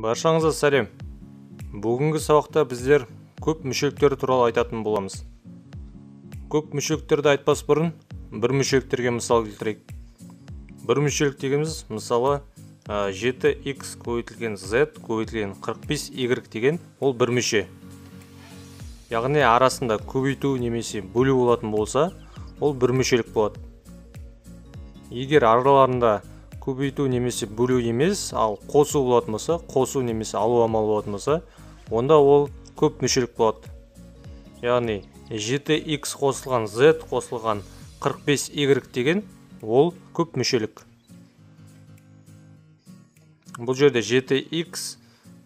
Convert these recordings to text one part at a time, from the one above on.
Баршаңызға сәлем. Бүгінгі сабақта біздер көп мүшеліктер туралы айтатын боламыз. Көп мүшеліктерді айтпас бұрын бір мүшеліктерге мысал келтірейік. Бір мүшелік дегеніміз, мысалы, 7x көбейтілген z көбейтілген 45y деген ол бір мүше. Яғни арасында көбейту немесе бөлу болатын болса, ол бір мүшелік болады. Егер араларында көбейту немесе бөлу емес, ал қосу болатын болса, қосу немесе алу амалы болатын болса, онда ол көп мүшелік болады. Яғни 7x қосылған z қосылған 45y деген ол көп мүшелік. Бұл жерде 7x,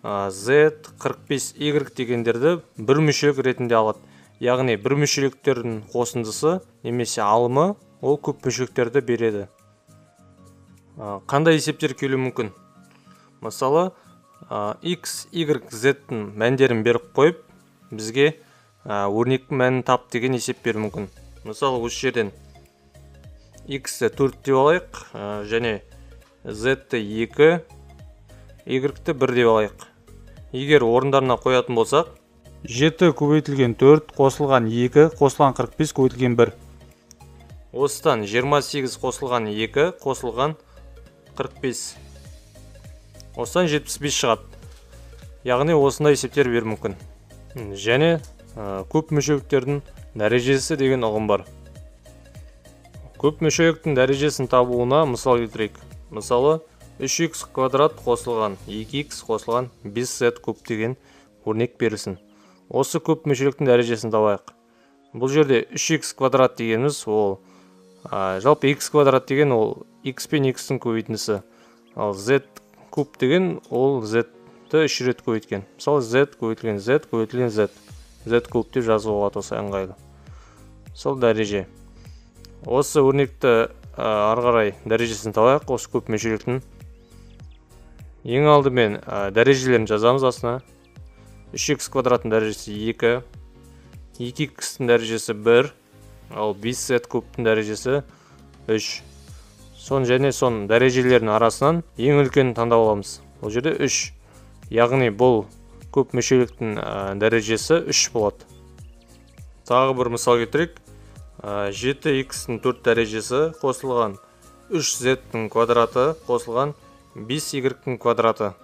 z, 45y дегендерді бір мүшелік ретінде алады. Яғни бір мүшеліктердің қосындысы немесе алымы ол көп мүшеліктерді береді. Қандай есептер келуі мүмкін? Мысалы, x, y, z-тің мәндерін беріп қойып, бізге өрнектің мәнін тап деген есеп беруі мүмкін. Мысалы, осы жерден x-ті 4 деп алайық, және z-ті 2, y-ті 1 деп алайық. Егер орындарына қоятын болсақ, 7 көбейтілген 4 қосылған 2 қосылған 45 көбейтілген 1. Осыдан 28 қосылған 2 қосылған 45. Осыдан 75 шығады. Яғни осындай есептер беруі мүмкін. Және көп мүшеліктердің дәрежесі деген ұғым бар. Көп мүшеліктің дәрежесін табуына мысал келтірейік. Мысалы, 3x квадрат қосылған 2x қосылған 5z куб деген өрнек берілсін. Осы көп мүшеліктің дәрежесін табайық. Бұл жерде 3x квадрат дегеніміз ол, жалпы x квадрат деген ол x пен x-тің көбейтіндісі. Ал z куб деген ол z-ті 3 рет көбейткен. Мысалы, z көбейтілген z көбейтілген z. Z куб деп жазуға болады, осы ыңғайлы. Сол дәреже. Осы өрнекті ары қарай дәрежесін табайық, осы көп мүшеліктің. Ең алдымен дәрежелерін жазамыз астына. 3x квадраттың дәрежесі 2, 2x-тің дәрежесі 1, ал 5z кубтың дәрежесі 3. Сон және сон дәрежелердің арасынан ең үлкенін таңдап аламыз. Ол жерде 3. Яғни бұл көп мүшеліктің дәрежесі 3 болады. Тағы бір мысал келтірейік. 7x-тің 4 дәрежесі қосылған 3z-тің квадраты қосылған 5y-тің квадраты.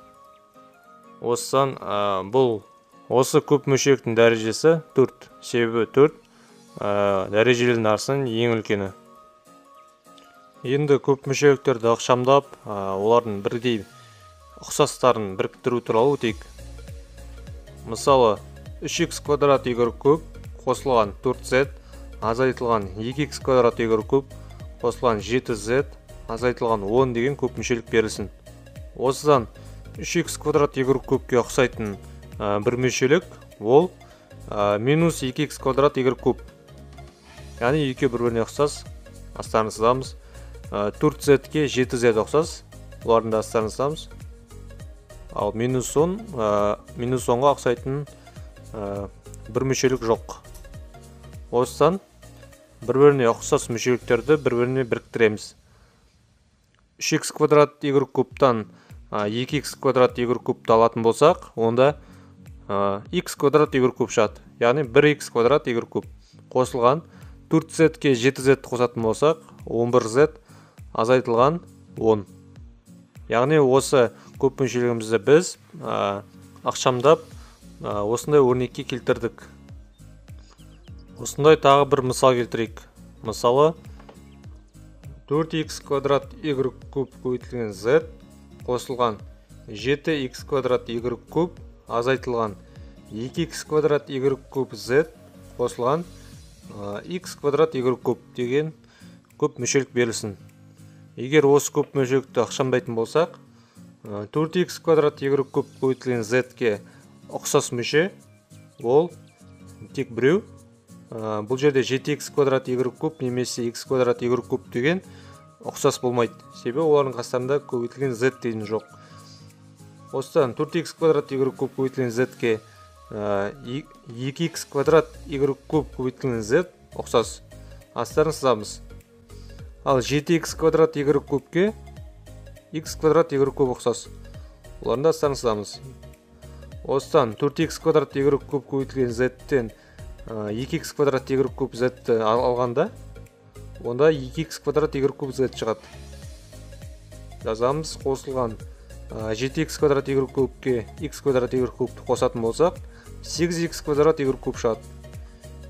Осыдан бұл осы көп мүшеліктің дәрежесі 4. Себебі 4 дәрежелердің арасынан ең үлкені. Енді көп мүшеліктерді ықшамдап, олардың бірдей ұқсастарын біріктіру туралы өтейік. Мысалы, 3x квадрат y куб қосылған 4z азайтылған 2x квадрат y куб қосылған 7z азайтылған 10 деген көп мүшелік берілсін. Осыдан 3x квадрат y кубке ұқсайтын бір мүшелік ол минус 2x квадрат y куб. Яғни екеуі бір-біріне ұқсас, астарын сызамыз. 4z-ке 7z ұқсас, олардың да астарын сызамыз. Ал минус 10, минус 10-ға ұқсайтын бір мүшелік жоқ. Осыдан бір-біріне ұқсас мүшеліктерді бір-біріне біріктіреміз. 3x квадрат y кубтан 2x квадрат y кубты алатын болсақ, онда x квадрат y куб шығады. Яғни 1x квадрат y куб қосылған 4z-ке 7z қосатын болсақ, 11z азайтылған 10. Яғни осы көп мүшелігімізді біз ықшамдап осындай өрнекке келтірдік. Осындай тағы бір мысал келтірейік. Мысалы, 4x квадрат y куб көбейтілген z қосылған 7x квадрат y куб азайтылған 2x квадрат y куб z қосылған x квадрат y куб деген көп мүшелік берілсін. Егер осы көп мүшелікті ықшамдайтын болсақ, 4x квадрат y куб көбейтілген z-ке ұқсас мүше ол тек біреу. Бұл жерде 7x квадрат y куб немесе x квадрат y куб деген ұқсас болмайды. Себебі олардың қастарында көбейтілген z деген жоқ. Осыдан 4x квадрат y куб көбейтілген z-ке 2x квадрат y куб көбейтілген z ұқсас. Астарын сызамыз. Ал 7x квадрат y кубке x квадрат y куб ұқсас. Олардың да астарын сызамыз. Осыдан 4x квадрат y куб көбейтілген z-тен 2x квадрат y куб z-ті алғанда, онда 2x квадрат y куб z шығады. Жазамыз, қосылған 7x квадрат y кубке x квадрат y кубты қосатын болсақ, 8x квадрат y куб шығады.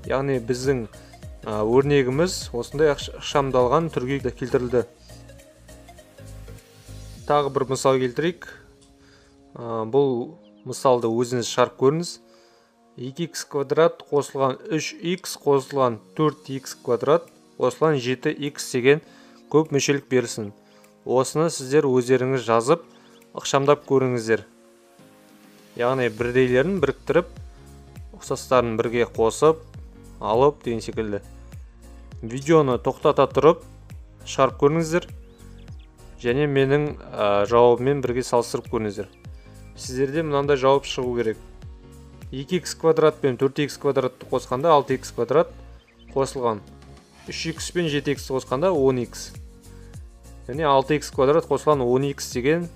Яғни біздің өрнегіміз осындай ықшамдалған түрге келтірілді. Тағы бір мысал келтірейік. Бұл мысалды өзіңіз шығарып көріңіз. 2x квадрат қосылған 3x қосылған 4x квадрат қосылған 7x деген көп мүшелік берілсін. Осыны сіздер өздеріңіз жазып, ықшамдап көріңіздер. Яғни бірдейлерін біріктіріп, ұқсастарын бірге қосып, алып деген секілді. Видеоны тоқтата тұрып, шығарып көріңіздер. Және менің жауабыммен бірге салыстырып көріңіздер. Сіздерде мынандай жауап шығу керек. 2x квадрат пен 4x квадратты қосқанда 6x квадрат қосылған. 3x пен 7x қосқанда 10x. Және 6x квадрат қосылған 10x деген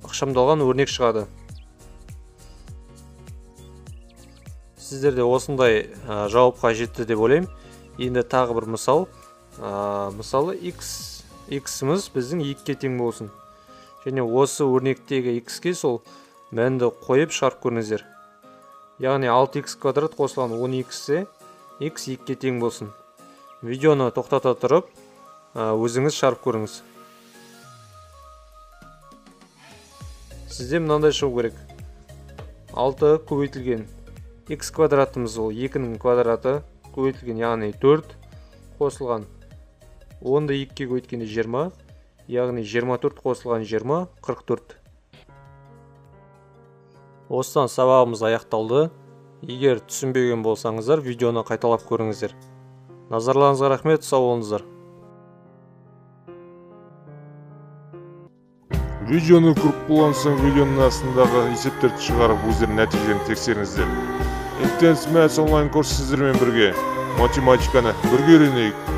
ықшамдалған өрнек шығады. Сіздерде осындай жауапқа жетті деп ойлаймын. Енді тағы бір мысал. Мысалы x-іміз біздің 2-ге тең болсын. Және осы өрнектегі x-ке сол мәнді қойып шығарып көріңіздер. Яғни 6x квадрат қосылған 10x-е x 2-ге тең болсын. Видеоны тоқтата тұрып, өзіңіз шығарып көріңіз. Сізде мынандай шығу керек. 6 көбейтілген x квадратымыз ол 2-нің квадраты көбейтілген, яғни 4 қосылған 10-ды 2-ге көбейткенде 20, яғни 24 қосылған 20, 44. Осыдан сабағымыз аяқталды. Егер түсінбеген болсаңыздар, видеоны қайталап көріңіздер. Назарларыңызға рахмет, сау болыңыздар. Видеоны көріп болған соң видеоның астындағы есептерді шығарып өздерінің нәтижелерін тексеріңіздер. Intense Maths онлайн курсы сіздермен бірге. Математиканы бірге үйренейік.